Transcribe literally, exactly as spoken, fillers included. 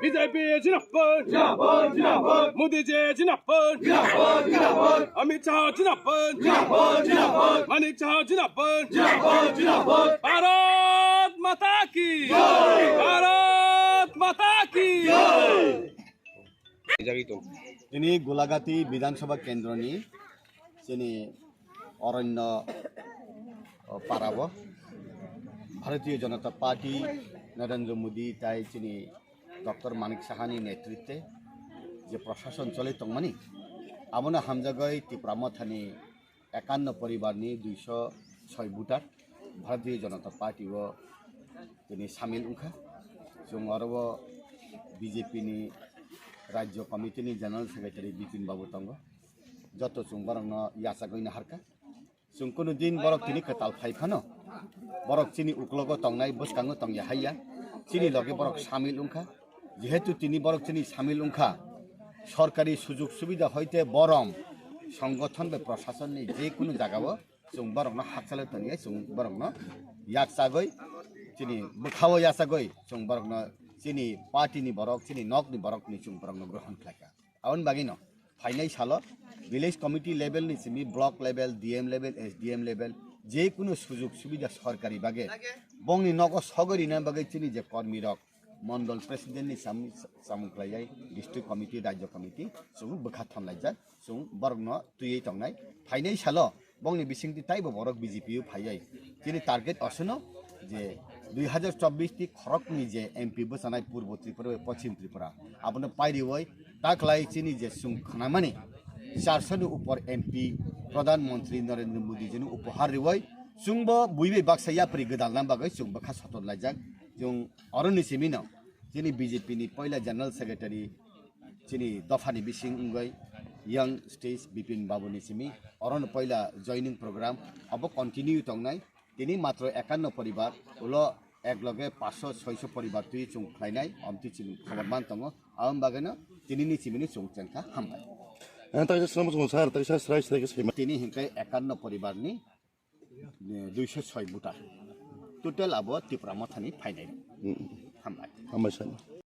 B J P zindabad. Zindabad, zindabad. Modi ji zindabad. Zindabad, zindabad. Amit Shah zindabad. Zindabad, zindabad. Manik Saha zindabad. Zindabad, zindabad. Bharat Mata ki. Jai. Bharat Mata ki. Jai. Tini Golagati Bidhan Sabha Kendroni chini Aranya, o, parao Bharatiya Janata Party Narendra Modi tai chini Doctor Manik Sahani netritwe je prashason choli tongmani, abono hamjagwi Tipra Mothani ekanno poribarni duiso soi voter Bharatiya Janata Party o tini samil wngkha. Chwng oro o B J P ni Rajya Committee ni General Secretary Bipin Babu tongo. Joto chwng borokno yachagwi naharkha. Chwng kunu din borok tini kwtal phai phano, borok chini uklogo tongnai, bwskango tongya haiya, chini loge borok samil wngkha. Jehetu tini borok chini samil wngkha, sorkari sujug subida hoite borom, songothon bai prosasonni je kunu jagao chwng borokno hakchalo tongya, chwng borokno yaksagwi, chini bwkhao yachagwi chwng borokno chini party ni borok, chini nokni borokni chwng borokno grohon khlaikha. Aboni bagwino phainai salo village committee level ni simi block level, D M level, S D M level, je kunu sujug subida sorkari bage bongni nogo sogwi rina bagwi chini je kormi rok, mondol president ni sam-, samung khlaijai, district committee, rajya committee, chwng bwkha thonlaijak, chwng borokno twiwi tongnai. Phainai salo bongni bisingtwi taibo borok B J P o phaiyai. Chini target osono je dui hazar chobbish ti khorokni je M P bwchanai Purbo Tripura bai Pochim Tripura, abono pairiwi taklai chini je chwng khnamani charso ni upor M P Pradhan Mantri Narendra Modi jino upohar riwi chwngbo bui bai baksa yapri gwdalna bagwi chwng bwkha soton laijak. Chwng oroni simino chini B J P ni poila General Secretary chini dophani bising wngwi young stage Bipin Babu ni simi orono poila joining program abo continue tongnai. Tini matro ekanno poribar, ulo ekloge paanch sho, soi sho poribar twi chwng khlainai, omtwi chini khobor man tongo. Aboni bagwino tinini chimini chwng chengkha, hambai. Ang taisa swnam swngo sir, taisa srai srai khe saiman. Tini hinkhe ekanno poribarni, eh, duiso soi voter. Total abo Tipra Mothani phainai. Hmm. Hambai. Hambai sir.